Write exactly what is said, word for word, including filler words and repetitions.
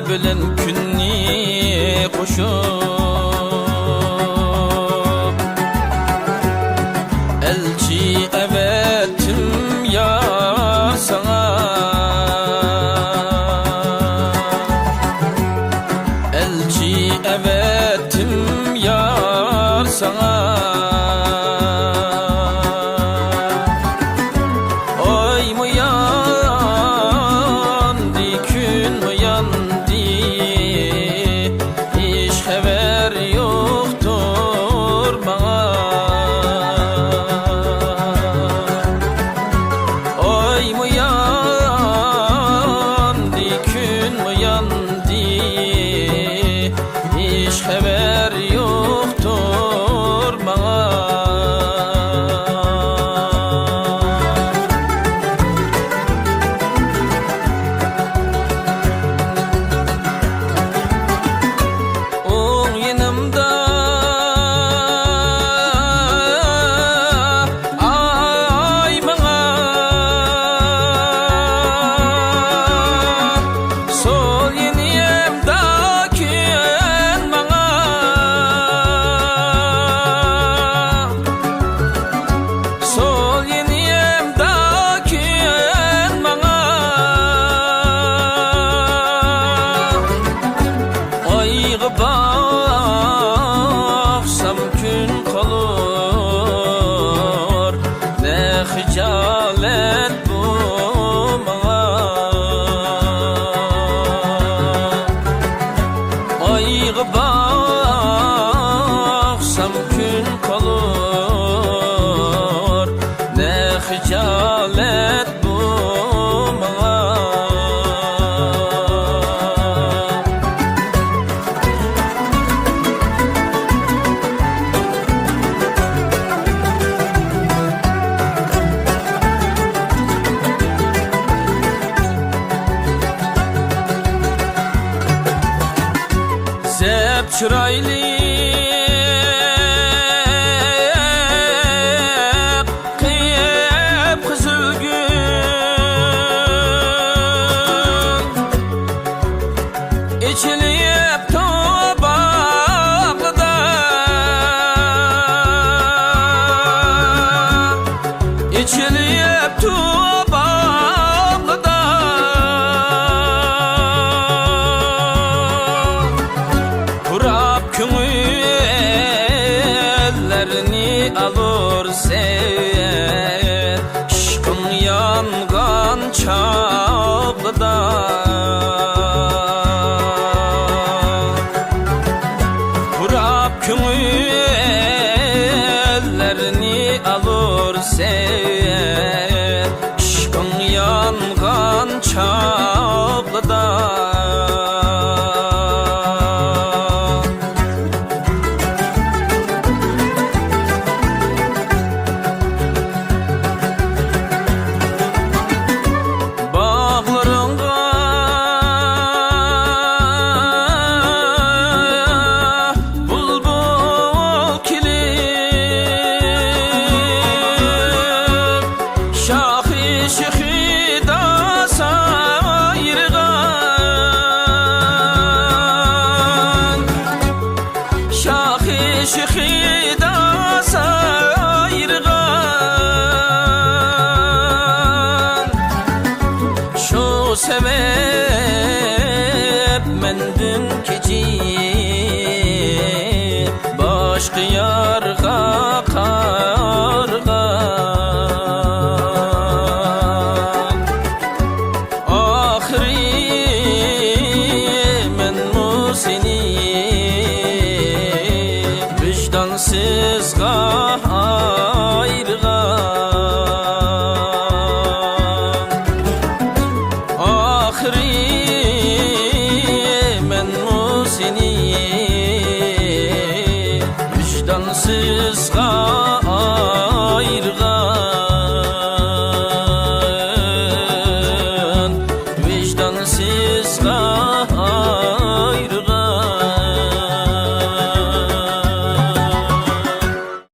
بىلەن كۈننى قوشۇپ، ئەلچى ئەۋەتتىم يار ساڭا. ئەلچى ئەۋەتتىم يار ساڭا. ئايمۇ ياندى، كۈنمۇ ياندى، ھېچ خەۋەر يوقتۇر ماڭا. ئايمۇ ياندى، كۈنمۇ ياندى، ھېچ خەۋەر يوقتۇر ماڭا. ئوڭ يېنىمدا ئاي ماڭا، سول يېنىمدا كۈن ماڭا. سول يېنىمدا كۈن ماڭا. ئايغا باقسام كۈن قالۇر، نە خىجالەت بۇ ماڭا. ئايغا باقسام كۈن قالۇر، نە خىجالەت بۇ ماڭا. زەپ چىرايلىق قىپقىزىل گۈل، ئېچىلىپتۇ باغدا، ئېچىلىپتۇ باغدا. پۇراپ كۆڭۈللەرنى ئالۇرسەن، ئىشقىڭ يانغان چاغلىدا. پۇراپ كۆڭۈللەرنى ئالۇرسەن، ئىشقىڭ يانغان چاغلىدا. باغلىرىڭغا بۇلبۇل كېلىپ، شاخى شېخىدا سايرىغان، شاخى شېخىدا